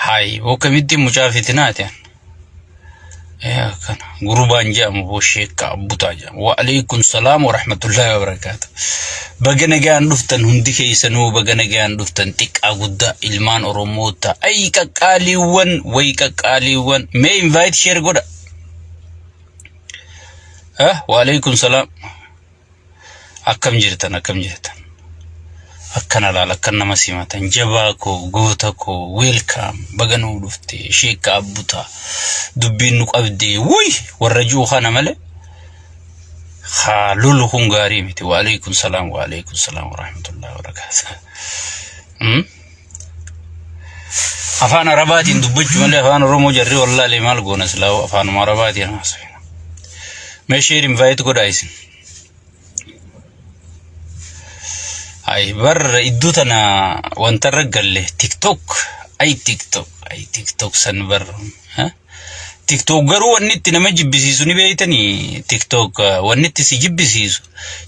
Hayi akkamitti mucaa fitinaati an. Akkana gurbaan jedhamu boo sheekka abbutaa jedhamu. Wa alaikum salaam wa rahmatullahi wa barakaatu. Baga nagaan dhuftan hundi keessanuu baga nagaan dhuftan xiqqaa guddaa ilmaan Oromoota. Ay qaqqaaliiwwan way qaqqaaliiwwan mee invite share godha. Wa alaikum salaam. Akkam jirtan akkam jirtan. Akkana laal akkan nama simatan jabaa koo goota koo welcome baga nuu dhufte sheekka abbutaa dubbiin nu qabdee wuy warra ji'u kana malee haa lolu kun gaarii miti waalaikum salaam waalaikum salaam warahmatullahi wabarakaatu. Afaan Arabaatiin dubbachuu malee afaan Oromoo jarri wallaalee maal goona silaa afaanuma Arabaatiin haasofna. Mee share invite godhaa isin. Ay bar iddoo tana wanta irra galle TikTok ay TikTok ay TikTok san bar ha? TikTok garuu wanni itti nama jibbisiisu ni beektanii TikTok wanni itti si jibbisiisu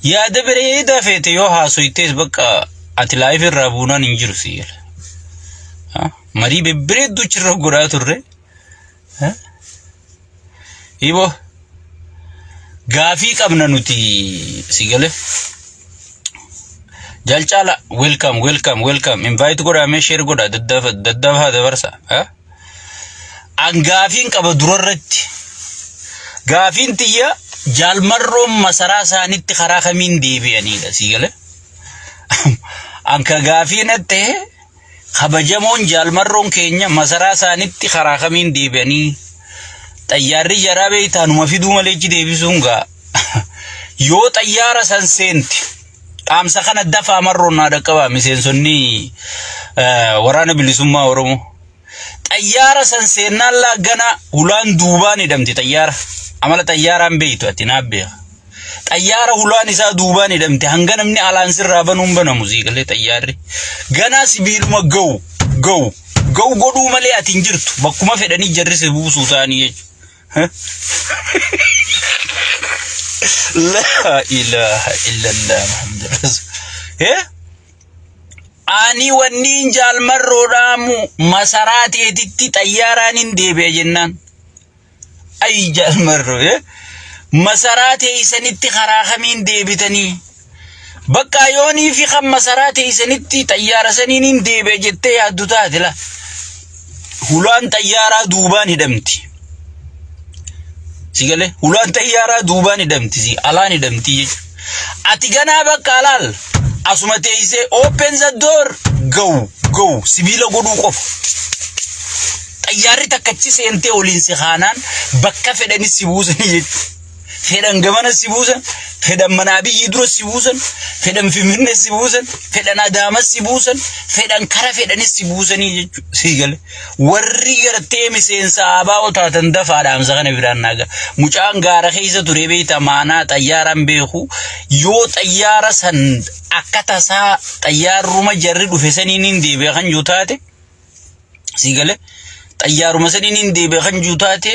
yaada bareedaa feete yoo haasoytees bakka ati live irraa buunaan hin jiru si gala. Ha? Marii bebbereedduu achirra godhaa turre. Ha? Iboo gaafii qabna nuti si gale. Jalcaala welcome welcome welcome invite godhaa mee share godhaa daddafa daddafaa dabarsa. Ha? An gaafiin qaba durarratti. Gaafiin tiyya jaalmarroon masaraa isaanitti karaa kamiin deebi'aniidha si gale. An ka gaafii natti ta'e kabajamoon jaalmarroon keenya masaraa isaanitti karaa kamiin deebi'anii xayyaarri jaraa beektaa numa fiduu malee achi deebisuun gaa yoo xayyaara san seente dhaamsa kana dafaa marroon naa dhaqqabaa miseensonni waraana bilisummaa Oromoo. Xayyaara san seennaan laa gana hulaan duubaan hidhamti xayyaara. Amala xayyaaraan beektu ati naaf beeka. Xayyaara hulaan isaa duubaan hidhamte hanga namni alaan sirraa banuun banamu sii galee xayyaarri. Ganaa sibiiluma ga'u ga'u ga'u godhuu malee ati hin jirtu bakkuma fedhanii jarri si buusuu ta'anii jechuudha. Laa ilaaha illallah Muhammad Rasul. Eh? Ani wanniin jaalmarroo dhaamu masaraa teetitti xayyaaraan hin deebi'a jennaan. Ay jaalmarroo eh? Masaraa teessanitti karaa kamiin deebitanii? Bakka yoonii fi kan masaraa teessanitti xayyaara saniin hin deebi'a jettee yaaddu taate la. Hulaan xayyaaraa duubaan hidhamti. Si galee hulaan xayyaaraa duubaan hidhamti si alaan hidhamti jechuudha. Ati ganaa bakka alaal asuma teessee open the door go go sibiila godhuu qofa. Xayyaarri takka achi seentee waliin si kaanaan bakka fedhanis si buusanii jechuudha. Fedhan gamana si buusan, fedhan mana Abiyyi dura si buusan, fedhan Finfinnee si buusan, fedhan Adaamas si buusan, fedhan kara fedhanis si buusanii jechuudha. Sii gale. Warri gartee miseensa ABO taatan dafaa dhaamsa kana biraan naaga. Mucaan gaara keessa ture beekta maanaa xayyaaraan beeku yoo xayyaara san akka tasaa xayyaarruma jarri dhufe saniin hin deebi'a kan jiru taate sii gale xayyaaruma saniin hin deebi'a kan jiru taate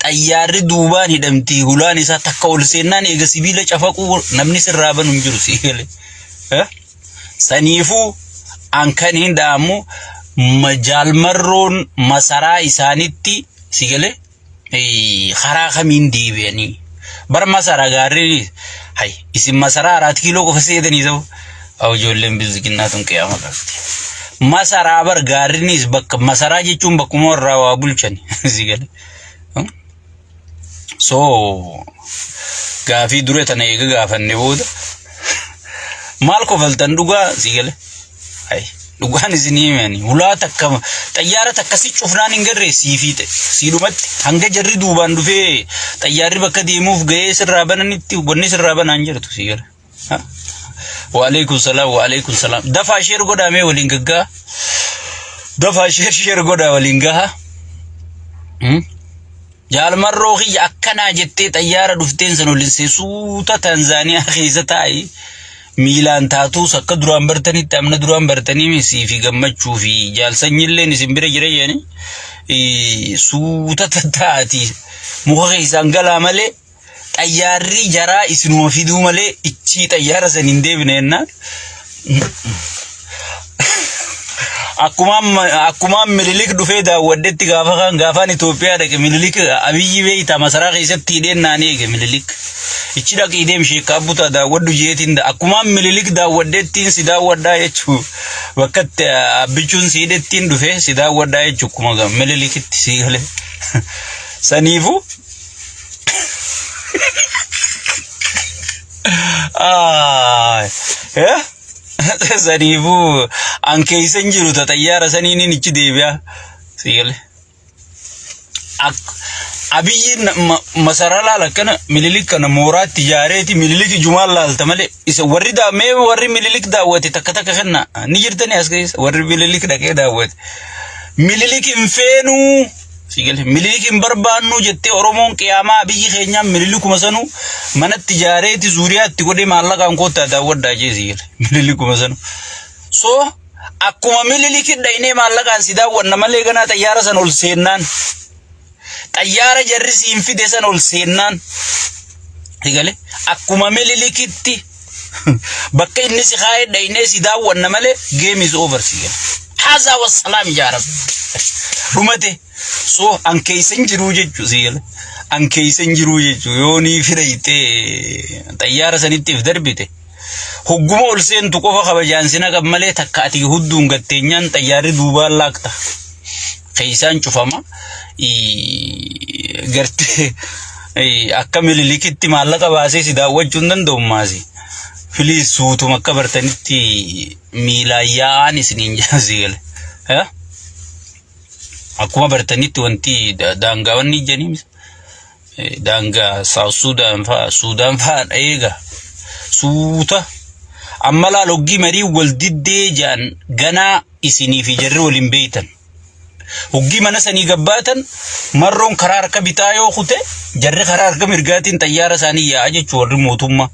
xayyaarri duubaan hidhamti hulaan isaa takka ol seennaan eega sibiila cafaquu namni sirraa banu hin jiru sii gale. Eh? Saniifuu an kan hin dhaamu jaalmarroon masaraa isaanitti si galee karaa kamiin deebi'anii bar masaraa gaarreen hay isin masaraa araat kiiloo qofa seetanii ta'u aw ijoolleen bilziginnaa tun qiyaama qabdi. Masaraa bar gaarrinis bakka masaraa jechuun bakkuma warraa waa bulchan si galee. So gaafii dure tana eega gaafanne booda maal kofaltan dhugaa si gale. Ay dhugaan isin himani hulaa takka xayyaara takka si cufnaan hin garree sii fiixe sii dhumatti hanga jarri duubaan dhufee xayyaarri bakka deemuuf ga'ee sirraa bananitti wanni sirraa banaan jirtu si gale. Waalaikum salaam waalaikum salaam dafaa sheer godhaa mee waliin gaggaa dafaa sheer sheer godhaa waliin gaha. Jaalmarroo kiyya akkanaa jettee xayyaara dhufteen san olin suuta Tanzaaniyaa keessa taa'i miilaan taatuus akka duraan bartanitti amna duraan bartanii misii fi gammachuu fi jaalsanyilleen isin bira jira jedhanii suuta taati muka keessaan galaa malee xayyaarri jaraa isinuma fiduu malee ichii xayyaara san hin deebine jennaan. Akkumaan Minilik dhufee daawwadhetti gaafa kan gaafaan Itoophiyaa dhaqe Minilik Abiyyi beeyta masaraa keessatti hidheen naan eege Minilik. Ichi dhaqii deem sheekkaa butaa daawwadhu jeetiin akkumaan Minilik daawwadhettiin si daawwadhaa jechuu bakka itti abbichuun si hidhettiin dhufee si daawwadhaa jechuu akkuma Minilikitti si galee. Saniifuu Eh? Saniifuu an keessa hin jiru ta xayyaara saniin ichi deebi'a. Si galee. Abiyyiin masaraa laala akkana Minilik kana mooraatti ijaareeti Minilik ijumaan laalta malee isa warri mee warri Minilik daawwate takka takka kenna ni jirtanii as keessa warri Minilik dhaqee daawwate. Minilik hin feenuu. Si galee Minilik hin barbaannu jettee Oromoon qiyaamaa biyyi keenyaa Minilikuma sanuu manatti ijaareeti zuuriyaatti godhee maallaqaan koottaa daawwadhaa jee si galee Minilikuma sanuu. So akkuma Minilik dhaynee maallaqaan si daawwanna malee ganaa xayyaara san ol seennaan xayyaara jarri siin fide san ol seennaan si galee akkuma Minilikitti bakka inni si kaa'ee dhaynee si daawwanna malee game is over si galee. Haazaa wassalaam yaa rabbi. Dhumate. So an keessa hin jiruu jechuu si gala. An keessa hin jiruu jechuu yoo ni fidaytee xayyaara sanittiif darbite. Hogguma ol seentu qofa kabajaan si naqan malee takka ati hudduun gatteenyaan xayyaarri duubaan laaqta. Keessaan cufama. Gartee akka Minilikitti maallaqa baasee si daawwachuu hin danda'u maasi. Please suutuma akka bartanitti miilaan yaa'aan isiniin jedha si gale. Akkuma bartanitti wanti daangaawwan ni jedhanii daangaa South Sudan fa'a Suudaan fa'a eega suuta amma laal hoggii marii wal diddee jedhan ganaa isinii fi jarri waliin beeytan. Hoggii mana sanii gabbaatan marroon karaa harka bitaa yoo kute jarri karaa harka mirgaatiin xayyaara isaanii yaa'a jechuu warri mootummaa.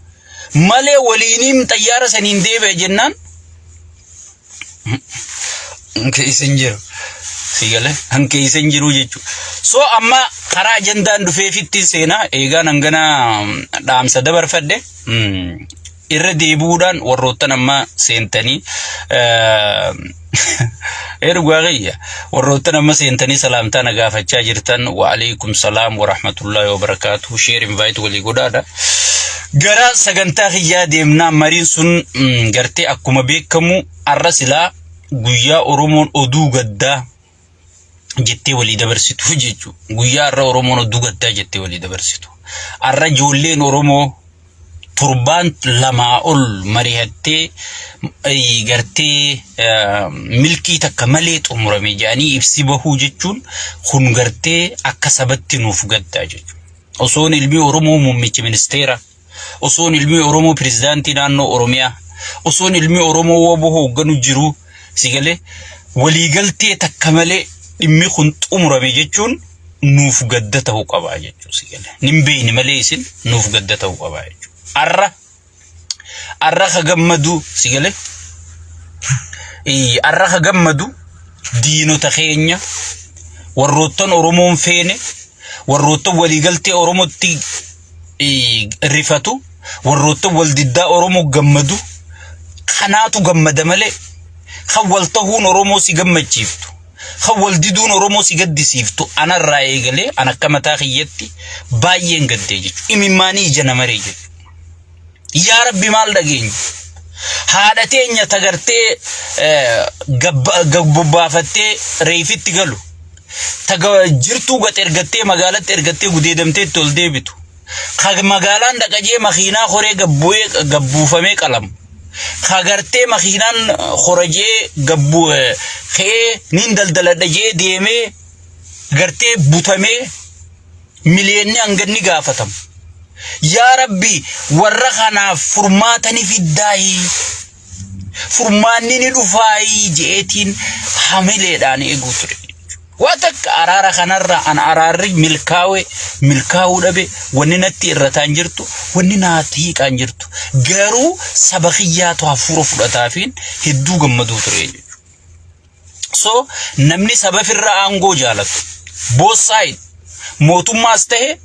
Malee waliiniin xayyaara saniin deebi'a jennaan keessa hin jiru. Si galee kan keessa hin jiru jechuudha. So amma karaa ajandaan dhufeefittiin seenaa eegaan hangana dhaamsa dabarfadhe irra deebi'uudhaan warroottan amma seentanii dhugaa kiyya warroottan amma seentanii salaamtaa na gaafachaa jirtan wa'aleekum salaam wa rahmatullahi wa barakaatuhu share invite walii godhaadha. Gara sagantaa kiyyaa deemnaa mariin sun gartee akkuma beekamu arra silaa guyyaa Oromoon oduu gaddaa jettee walii dabarsitu jechuudha. Guyyaa har'a Oromoon oduu gaddaa jettee walii dabarsitu. Har'a ijoolleen Oromoo torbaan lamaa ol mari'attee gartee milkii takka malee xumurame jedhanii ibsi bahuu jechuun kun gartee akka sabatti nuuf gaddaa jechuudha. Osoon ilmi Oromoo muummicha ministeera, osoon ilmi Oromoo pirezidaantii naannoo Oromiyaa, osoon ilmi Oromoo WBO hoogganu jiru si galee waliigaltee takka malee dhimmi kun xumurame jechuun nuuf gadda ta'uu qaba jechuudha si galee. Nin beeyne malee isin nuuf gadda ta'uu qaba jechuudha. Arra arra ka gammadu si galee arra ka gammadu diinota keenya warroottan Oromoon feene warroottan waliigaltee Oromootti rifatu warroottan waldiddaa Oromoo gammadu kanaatu gammada malee kan wal tahuun Oromoo si gammachiiftu kan wal diduun Oromoo si gaddisiiftu anarraa eegalee an akka mataa kiyyatti baay'een gaddee jechuudha. Imimmaanii ija namaree jechuudha. Yaa Rabbi maal dhageenya? Haadha teenya tagartee bobbaafattee reefitti galu. Taga jirtuu gad ergattee magaalatti ergattee gudeedamtee itti ol deebitu. Ka magaalaan dhaqajee makiinaa horee gabbu'ee gabbuufamee qalamu. Ka gartee makiinaan horajee gabbu ka'ee nin daldaladha jee deemee gartee butamee miliyeenni hanganni gaafatamu. Yaa Rabbi warra kanaaf furmaata ni fiddaayi. Furmaanni ni dhufaayi je'eetiin hamileedhaan eeguu ture. Waa takka araara kanarra an araarri milkaa'e milkaa'uu dhabe wanni natti irrataan jirtu wanni naatti hiiqaan jirtu garuu saba kiyyaatu hafuura fudhataafiin hedduu gammaduu ture jechuudha. So namni saba firra aangoo jaalatu both side mootummaas tahe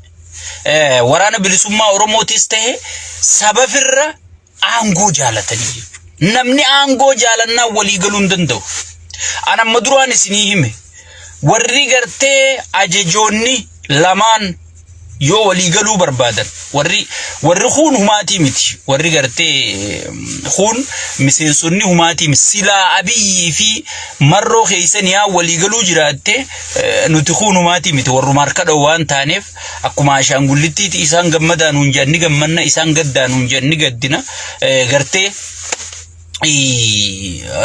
waraana bilisummaa Oromootis tahe saba firra aangoo jaalatanii jechuudha. Namni aangoo jaalannaan walii galuu hin danda'u. An amma duraan isinii hime warri gartee ajajoonni lamaan yoo walii galuu barbaadan warri warri kuun humaatii miti warri gartee kuun miseensonni humaatii miti silaa Abiyyii fi Marroo keessan yaa walii galuu jiraatte nuti kuun humaatii miti warruma harka dha'u waan taaneef akkuma ashaangullittiiti isaan gammadaa nuun jedhan ni gammanna isaan gaddaa nuun jedhan ni gaddina gartee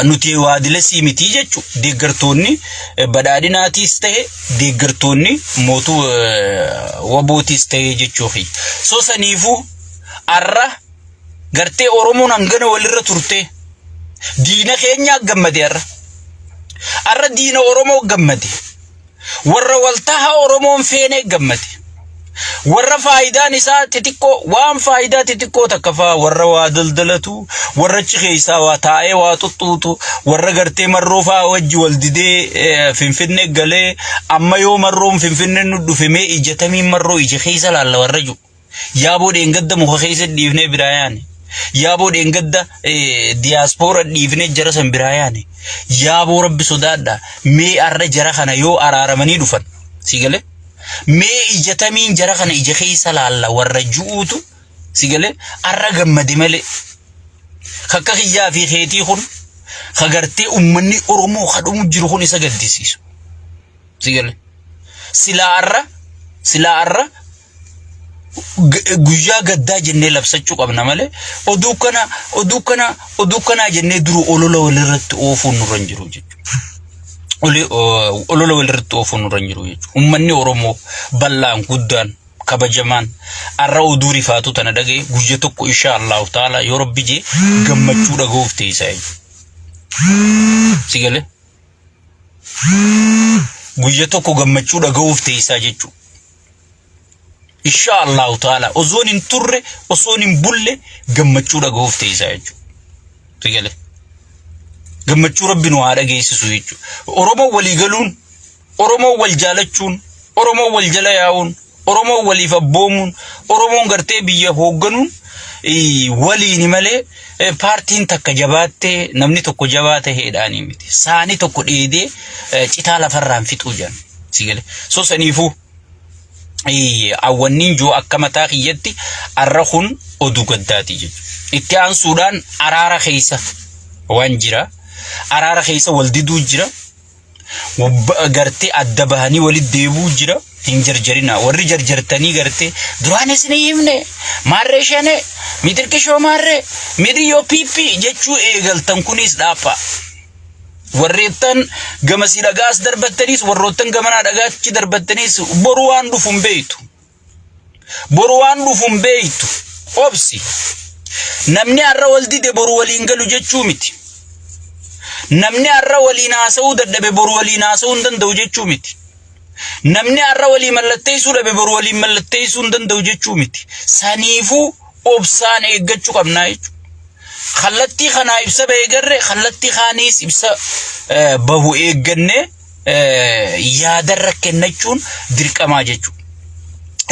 nuti waadilesii miti jechu deeggartoonni badhaadhinaatiis ta'e deeggartoonni mootuu wabootiis ta'e jechuufi. So saniifuu arra gartee Oromoon hangana walirra turte diina keenyaa gammade arra. Arra diina Oromoo gammade. Warra waltaha Oromoon feenee gammade. Warra faayidaan isaa xixiqqoo waan faayidaa xixiqqoo takka faa warra waa daldalatu warra achi keessaa waa taa'ee waa xuxxuutu warra gartee marroo faa wajji wal didee finfinnee galee amma yoo marroon finfinnee nu dhufe mee ijatamiin marroo ija keessa laalla warra jiru. Yaaboo dheengadda muka keessa dhiifnee biraa yaane. Yaaboo dheengadda diyaaspoora dhiifnee jara san biraa yaane. Yaaboo rabbi sodaadha. Mee arra jara kana yoo araaramanii dhufan. Si galee? Mee ija tamiin jara kana ija keessa laalla warra ju'uutu si galee arra gammade malee. Kakka kiyyaa fi keetii kun ka gartee uummanni Oromoo ka dhumu jiru kun isa gaddisiisu. Si galee? Silaa arra silaa arra guyyaa gaddaa jennee labsachuu qabna malee oduu kana oduu kana oduu kanaa jennee duru olola walirratti oofuun nurra hin jiru jechuudha. Olola walirratti oofuun nurra hin jiru jechuudha. Uummanni Oromoo bal'aan guddaan kabajamaan har'a oduu rifaatu tana dhagaye guyya tokko insha Allahu ta'ala yoo rabbi jee gammachuu dhaga'uuf teessaa jechuudha. Si galee? Guyya tokko gammachuu dhaga'uuf teessaa jechuudha. Insha Allahu ta'ala osoon hin turre osoon hin bulle gammachuu dhaga'uuf teessaa jechuudha. Si galee? Gammachuu rabbi nu haa dhageessisu jechuudha. Oromoo walii galuun, Oromoo wal jaalachuun, Oromoo wal jala yaa'uun, Oromoo waliif abboomuun, Oromoon gartee biyya hoogganuun waliini malee paartiin takka jabaattee namni tokko jabaa ta'eedhaanii miti. Saani tokko dheedee citaa lafarraan fixuu jedhan. Si galee? So saniifuu awwanniin jiru akka mataa kiyyatti arra kun oduu gaddaati jechuudha. Itti aansuudhaan araara keessa waan jira. Araara keessa wal diduu jira. Gartee adda bahanii walitti deebi'uu jira. Hin jarjarina. Warri jarjartanii gartee duraan isin himne maarree shane mitirqishoo maarree midiyyoo piippii jechuu eegaltan kunis dhaaphaa. Warreettan gamasii dhagaas darbattaniis warroottan gamanaa dhagaachi darbattaniis boru waan dhufu hin beektu. Boru waan dhufu hin beektu. Obsi. Namni har'a wal dide boru waliin galu jechuu miti. Namni har'a waliin haasa'uu dadhabe boru waliin haasa'uu hin danda'u jechuu miti. Namni har'a walii mallatteessuu dhabe boru waliin mallatteessuu hin danda'u jechuu miti. Saniifuu obsaan eeggachuu qabnaa jechuudha. Kallattii kanaa ibsa bahe garre kallattii kaaniis ibsa bahu eeggannee yaadarra kennachuun dirqamaa jechuudha.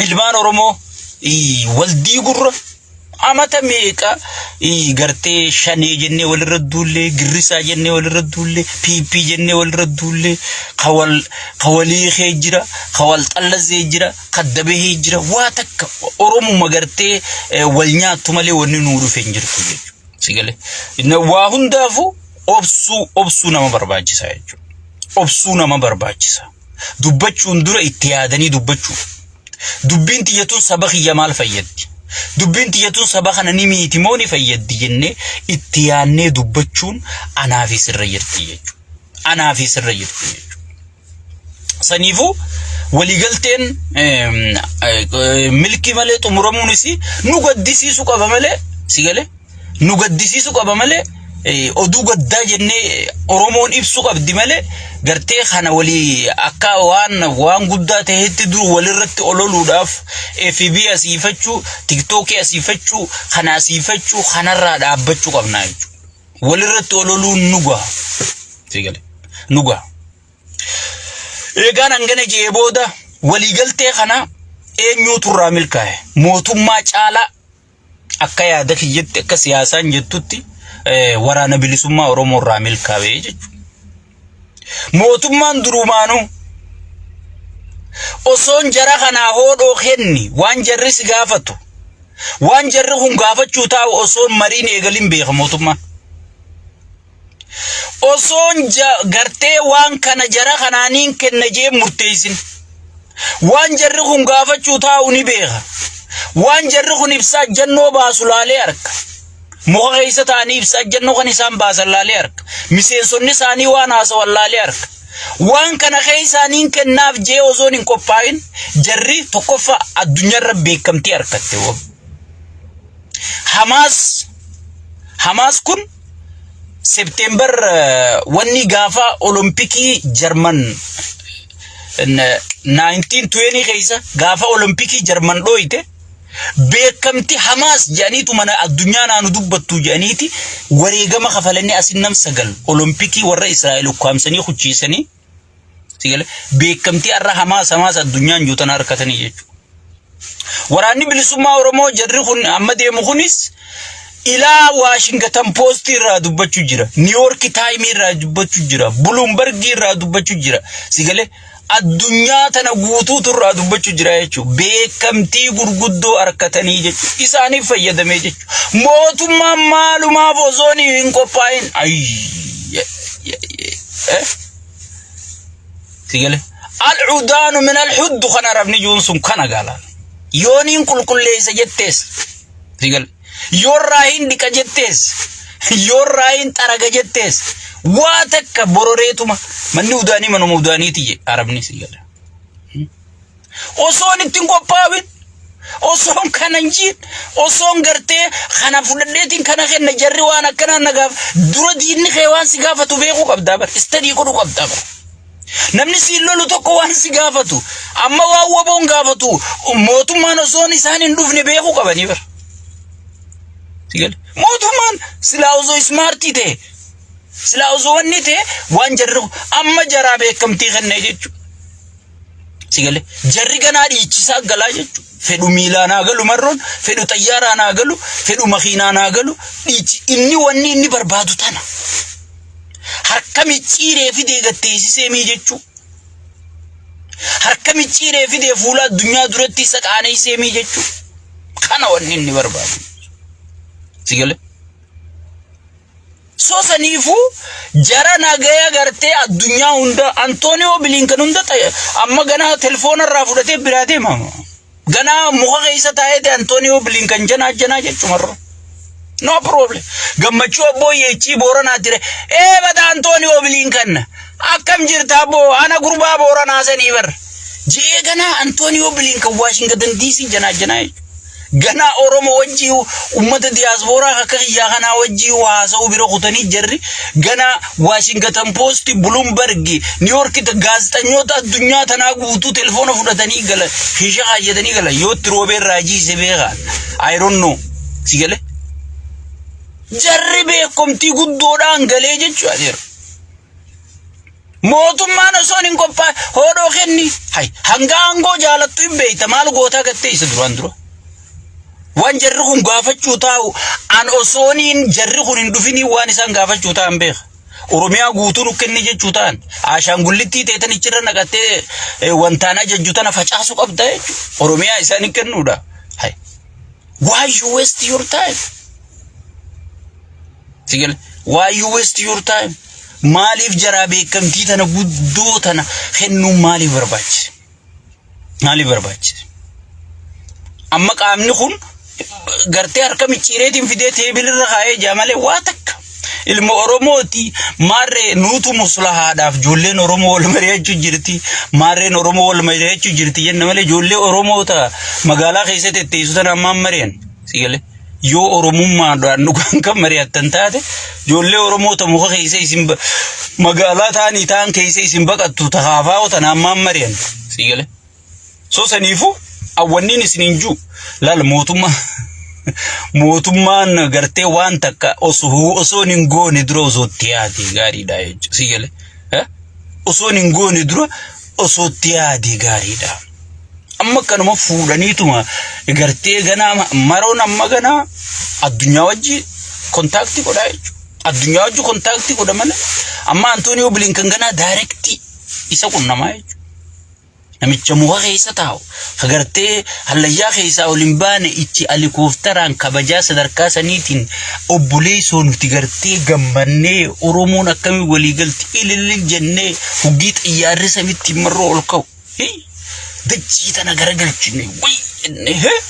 Ilmaan Oromoo wal diigurra amata meeqa gartee shanee jennee walirra duullee girrisaa jennee walirra duullee PP jennee walirra duullee ka wal ka walii kee jira ka wal xallazee jira ka dabahee jira waa takka Oromuma gartee wal nyaattu malee wanni nuu dhufe hin jirtu jechuudha. Si galee waa hundaafuu obsuu obsuu nama barbaachisa jechuudha. Obsuu nama barbaachisa. Dubbachuun dura itti yaadanii dubbachuu. Dubbiin tiyya tun saba kiyya maal fayyaddi? Dubbiin tiyya tun saba kana ni miiti moo ni fayyaddi jennee itti yaadnee dubbachuun anaa fi sirra jirti jechuudha. Anaa fi sirra jirti jechuudha. Saniifuu waliigalteen milkii malee xumuramuunis nu gaddisiisuu qaba malee si galee nu gaddisiisuu qaba malee oduu gaddaa jennee Oromoon ibsuu qabdi malee gartee kana walii akka waan waan guddaa ta'etti dur walirratti ololuudhaaf FB asiifachuu, TikTok asiifachuu, kana asiifachuu kanarraa dhaabbachuu qabna jechuudha. Walirratti ololuun nu gaha. Si galee nu gaha. Eegaan hangana je'ee booda waliigaltee kana eenyuutu irraa milkaa'e? Mootummaa caalaa akka yaada kiyyatti akka siyaasaan jettutti waraana bilisummaa Oromoo irraa milkaa'e jechuudha. Mootummaan durumaanuu osoon jara kanaa hoodhoo kenni, waan jarri si gaafatu, waan jarri kun gaafachuu taa'u osoon mariin eegalin beeka mootummaan. Osoon gartee waan kana jara kanaaniin kenna jee murteessin. Waan jarri kun gaafachuu taa'u ni beeka. Waan jarri kun ibsaa jannoo baasu laalee arga. Muka keessa ta'anii ibsaa jannoo kan isaan baasan laalee arga. Miseensonni isaanii waan haasawan laalee arga. Waan kana keessaaniin kennaaf jee osoon hin qophaa'in jarri tokkoffaa addunyaarra beekamtii argatte. Hamaas kun September wanni gaafa Olompikii Jarman 1920 keessa, gaafa Olompikii Jarman dhooyte, beekamti Hamaas jedhaniitu mana addunyaa naanu dubbattu jedhaniiti wareegama kafalanii asin nam sagal Olompikii warra Israa'el ukkaamsanii kuchiisanii sigale beekamtii har'a Hamaas addunyaan juutan harkatanii jechuudha. Waraanni bilisummaa Oromoo jarri kun amma deemu kunis ilaa Washington Post irraa dubbachuu jira. New York Times irraa dubbachuu jira. Bloomberg irraa dubbachuu jira. Sigale addunyaa tana guutuutu irraa dubbachuu jira jechuudha. Beekamtii gurguddoo harkatanii jechuudha. Isaaniif fayyadamee jechuudha. Mootummaan maalumaaf osoo hin qophaa'in. Ayy. Sigale. العدان من الحد kan arabni juun sun kana galaan. Yooniin qulqulleessa jettees. Sigale. Yoorraa hin dhiqa jettees. Yoorraa hin xaraga jettees. Waa takka bororeetuma manni udaanii manuma udaaniiti jedhe arabni, sigale. Osoon ittiin qophaa'in, osoon kana hin jiin, osoon gartee kana fudhadheetiin kana kenna, jarri waan akkanaa na gaaf dura diinni kee waan si gaafatu beekuu qabdaa bar, study godhuu qabdaa bar. Namni siin lolu tokko waan si gaafatu, amma waan WBOn gaafatu mootummaan osoon isaan hin dhufne beekuu qabanii bar. Sigale. Mootummaan silaa osoo smart ta'e, silaa osoo wanni ta'e, waan jarri amma jaraa beekamtii kennee jechuudha. Sigale jarri ganaa dhiichisaa galaa jechuudha. Fedhu miilaan haa galu marroon, fedhu xayyaaraan haa galu, fedhu makiinaan haa galu, dhiichi inni wanni inni barbaadu tana. Harka micciiree fidee gatteessisee mii jechuu. Harka micciiree fidee fuula addunyaa duratti isa qaaneessee mii jechuu. Kana wanni inni barbaadu. Sigale. So saniifuu jara nagaya gartee addunyaa hunda Antonio Blinken hunda amma ganaa telefoona irraa fudhatee biraa deema. Ganaa muka keessa taa'ee Antonio Blinken janaa janaa jechumarra. No problem. Gammachuu abboo yeechii Booranaa jire. Ee bada Antonio Blinken, akkam jirta abboo, ana gurbaa Booranaa sanii bar. Ji'ee ganaa Antonio Blinken Washington DC janaa janaa jechuudha. Ganaa Oromoo wajjii, ummata diyaaspooraa akka kiyyaa kanaa wajjii haasa'uu bira kutanii, jarri ganaa Washington Post, Bloomberg, New York gaazexanyoota addunyaa tanaa guutuu telefoona fudhatanii gala, hiisha kaayyatanii gala. Yoo itti roobee raajii ise beekaa. I don't know. Si galee? Jarri beekumtii guddoodhaan galee jechuudha. Mootummaan osoo hin qophaa'e hoodhoo kenni. Hay, hanga aangoo jaalattu hin beekta, maal gootaa gattee isa duraan dura. Waan jarri kun gaafachuu taa'u an osooniin jarri kun hin dhufinii waan isaan gaafachuu ta'an beeka. Oromiyaa guutuu nu kenni jechuu ta'an ashaangullittii teetan ichirra naqattee wantaan ajajju tana facaasuu qabda jechuudha. Oromiyaa isaan hin kennuudha. Hay. Why you waste your time? Sigale. Why you waste your time? Maaliif jaraa beekamtii tana guddoo tana kennuun maaliif barbaachise? Maaliif barbaachise? Amma qaamni kun gartee harka micciireetiin fidee teebilirra kaa'ee jira malee waa takka. Ilma Oromooti, maarree nuutu muslahaadhaaf ijoolleen Oromoo wal mari'achuu jirti. Maarreen Oromoo wal mari'achuu jirti jenna malee ijoollee Oromoo ta magaalaa keessa tetteessu tana ammaan mari'an. Sigale. Yoo Oromummaadhaan dhugaan kan mari'attan taate, ijoollee Oromoo ta muka keessa isin magaalaa ta'anii ta'an keessa isin baqattu ta haafaa tana ammaan mari'an. Sigale. So saniifuu awwanniin isin hin jiru. Laal, mootummaan gartee waan takka osoo hin goone dura osoo itti yaade gaariidha jechuudha. Si galee? Osoo hin goone dura osoo itti yaade gaariidha. Amma kanuma fuudhaniituma gartee ganaa maroon amma ganaa addunyaa wajji contact godhaa jechuudha. Addunyaa wajji contact godha malee amma Antooniyoo Bilinkan ganaa direct isa qunnamaa jechuudha. Namicha muka keessa taa'u agartee hallayyaa keessaa ol hin baane ichi alikooftaraan kabajaa sadarkaa saniitiin obboleessoo nuti gartee gammannee Oromoon akkamiin walii galti ililil jennee huggii xiyyaarri samitti marroo ol ka'u. Hii! Dachii tana garagalchine way jennee hee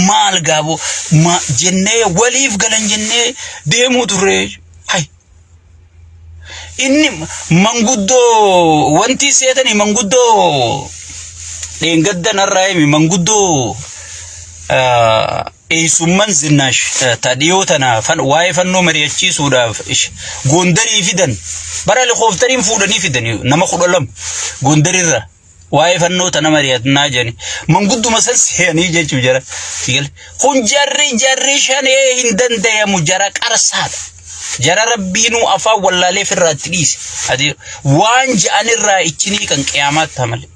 maal gaaboo ma jennee waliif galan jennee deemuu turre. Hay! Inni manguddoo wanti seetanii manguddoo dheengadda narraa himi manguddoo eessumman Zinnaash ta dhiyoo tana waa'ee fannoo mari'achiisuudhaaf Gondarii fidan bara helikooftariin fuudhanii fidan nama 12 Gondarirra waa'ee fannoo tana mari'atnaa jedhani mangudduma san se'anii jechuu jara sigale kun jarri jarri shanee hin dandayamu jara qarsaadha jara rabbiinuu afaan wallaalee firraa itti dhiise ati waan ja'anirraa ichinii kan qiyaamaatti hamale.